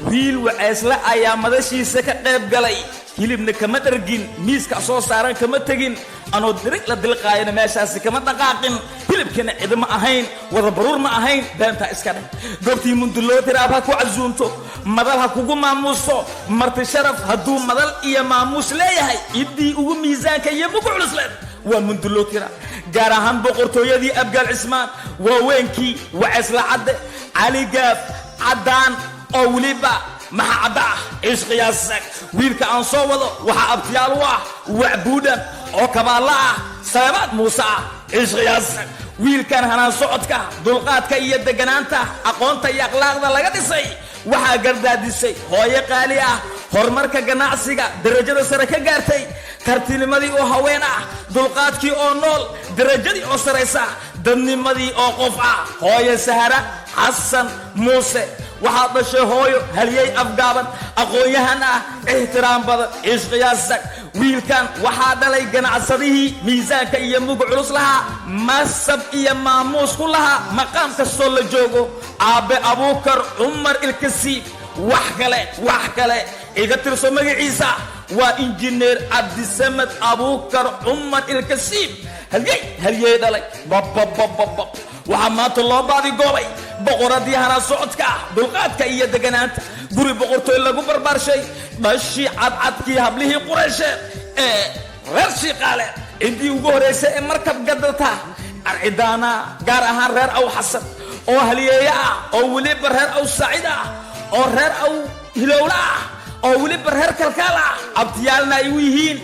Wiil waceysle ayaa madashiisa ka qayb galay, hilibna kama dhargin, miiska soo saaran kama tegin, anoo dirig la dilqaayana meeshaasi kama dhaqaaqin. Hilibkana cidima ahayn, wada baruur ma ahayn, beentaa iska dheh. Goobtii Munduloo Tiraab ha ku casuunto, madal ha kugu maamuusto. Marti sharaf hadduu madal iyo maamuus leeyahay, ciddii ugu miisaanka iyo mugu culusleed waa Munduloo Tiraab, gaar ahaan boqortooyadii Abgaal Cismaan, waaweenkii Waceysla Cadde, Cali Gaaf Caddaan oo weliba maxa cadda ah. Cishqiyaasag, wiilka aan soo wado waxaa abtiyaal u ah Wacbuudhan oo kabaalla ah, Sabaad Muuse ah. Cishqiyaasag, wiilkan hanaan socodka, dulqaadka iyo deganaanta, aqoonta iyo akhlaaqda laga dhisay waxaa gardaadisay hooyo qaali ah, horumarka ganacsiga darajada sare ka gaartay, kartinimadii oo haween ah, dulqaadkii oo nool, darajadii oo saraysa, dadnimadii oo qof ah, hooyo Sahara Xasan Muuse. Waxaa dhashay hooyo halyey afgaaban, aqoon-yahan ah, ixtiraam badan. Cishqiyaasag, wiilkan waxaa dhalay ganacsadihii miisaanka iyo mug culus lahaa, masab iyo maamuus ku lahaa maqaam kastoo la joogo, Aabbe Abuukar Cumar Ilkasiib. Wax kale, wax kale iga tirso, magaciisa waa Injineer Cabdisamed Abuukar Cumar Ilkasiib, halyey halyey dhalay. Bababababab, waxaa maanta loo baadigoobay boqoradii hanaa socodka ah, dulqaadka iyo deganaanta, guri boqortooy lagu barbaarshay, dhashii cadcadkii hablihii Qureysheed ee reer Shiiqaale, ciddii ugu horraysay ee markab gadata arcidaana, gaar ahaan reer Aw Xasan oo halyeeye ah, oo weliba reer Aw Saacid ah, oo reer Aw Hilowle ah, oo weliba reer Kalkaal ah, abtiyaalna ay u yihiin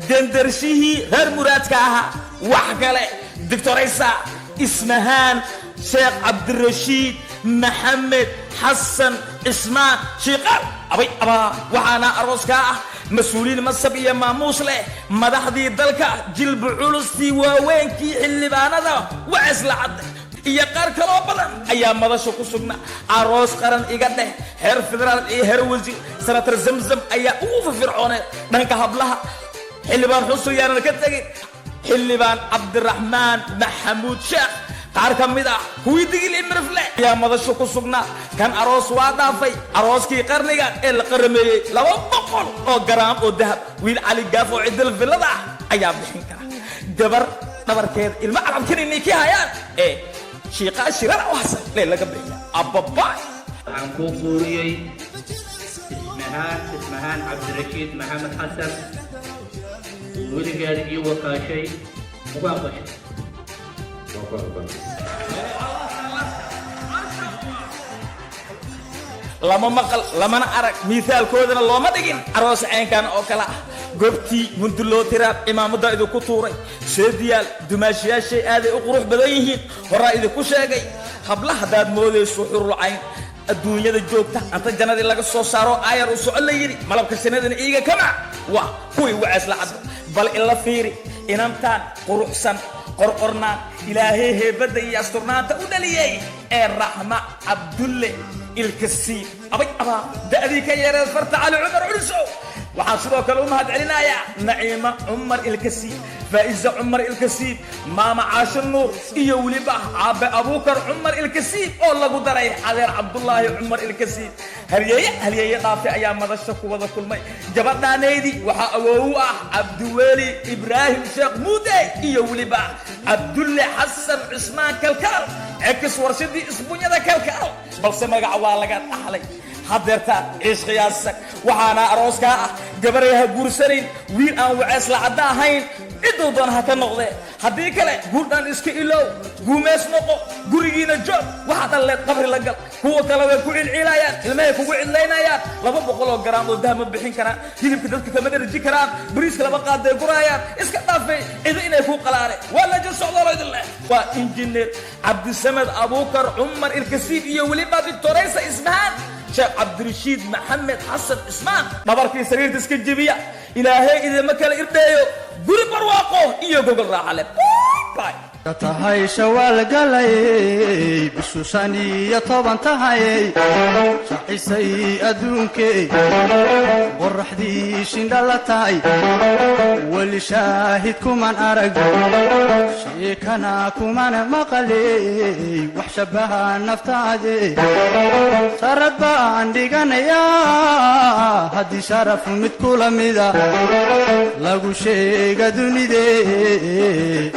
dendarshihii reer Muraadka ahaa. Wax kale, Doctoraysa Ismahaan Sheekh Cabdirashiid Maxamed Xasan Cismaan Shiiqaal. Abay abaa, waxaana arooskaa ah mas-uuliyiin masab iyo maamuus leh, madaxdii dalka, jilba culustii, waaweynkii xildhibaanada Wacisla Cadde iyo qaar kaloo badan ayaa madasha ku sugnaa. Aroos qaran iga dheh, heer federaal iyo heer wasiir. Senator Zamzam ayaa ugu firfircooneed dhanka hablaha. Xildhibaan Xusu yaanan ka tegin, Xildhibaan Cabdiraxmaan Maxamuud Sheekh, qaar ka mid ah kuwii Digil iyo Mirifle ayaa madasha ku sugnaa. Kan aroos waa dhaafay, arooskii qarniga ee la qarameeyey, 200 oo garaam oo dahab wiil Cali Gaaf oo cidil villada ah ayaa bixin kara. Gabar dhabarkeeda ilmo carabkinay kii hayaan ee Shiiqaa Shirara u Hasan lee laga bixiya ababa. Waxaan kuu guuriyey Ismahaan Cabdirashiid Maxamed Xasan, weligeeda ii wakaashay. Ugu aqbashay? Waa ku aqbalay. Lama maqal, lamana arag, miisaalkoodana looma dhigin aroos caynkan oo kale ah. Goobtii Munduloo Tiraab cimaamada idinku tuuray, seediyaal dumaashiyaashay aaday u qurux badan yihiin. Horaa idinku sheegay, habla haddaad moodayso xurulcayn adduunyada joogta, anta jannadii laga soo saaro aayar u socon la yidhi, malabka shinnadana iiga kama waa kuwii Waceesla Caddo. Bal ila fiiri inantaan quruxsan, qorqornaan Ilaahay heebadda iyo asturnaanta u dhaliyey ee Raxma Cabdulle Ilkasiib. Abay abaa, da'dii ka yareed farta Cali Cumar Culusow. Waxaan sidoo kale u mahad celinayaa Naciima Cumar Ilkasiib, Faa'iza Cumar Ilkasiib, Maama Caasho Nuur iyo weliba Aabe Abuukar Cumar Ilkasiib oo lagu daray adeer Cabdulaahi Cumar Ilkasiib. Halyeeye halyeeye dhaafe ayaa madasha ku wada kulmay. Gabadhaanaydii waxaa awoowu ah Cabdiweli Ibraahim Sheekh Muude iyo weliba Cabdulle Xasan Cusmaan Kalkaal, ekis warshadii isbunyada Kalkaal, balse magaca waa laga dhaxlay hadeertaan. Ciishqiyaasag, waxaana arooskaa ah gabaray ha guursanayn wiil aan Wacees Lacadda ahayn, cidduu doona ha ka noqdee. Haddii kale guurdhaan iska ilow, guumees noqo, gurigiina joog, waxaa dhalleed qabri la gal. Kuwa kale way ku cilciilayaan, ilmahay kugu cidlaynayaan. 200 oo garaam oo dahab ma bixin karaan, hilibka dadka kama dherji karaan, bariiska laba qaaday guraayaan, iska dhaafay cido inay ku qalaane. Waa laja socdoolo idin leh, waa Injineer Cabdisamed Abuukar Cumar Ilkasiib iyo weliba Doctoraysa Ismahaan Sheekh Cabdirashiid Maxamed Xasan Cismaan. Dhabarkii sariirta iska jebiya, Ilaahay idinma kala irdheeyo, guri barwaaqo iyo gogol raaxa leh. Bye. Tahay Shawaal galay, bishu 15 tahay, shacisay adduunkee, qoraxdii shindhala tahay. Weli shaahid kuman arag, sheekana kuman maqaley, wax shabaha naftaade. Sharad baan dhiganayaa haddii sharaf mid kula mida lagu sheega dunidee.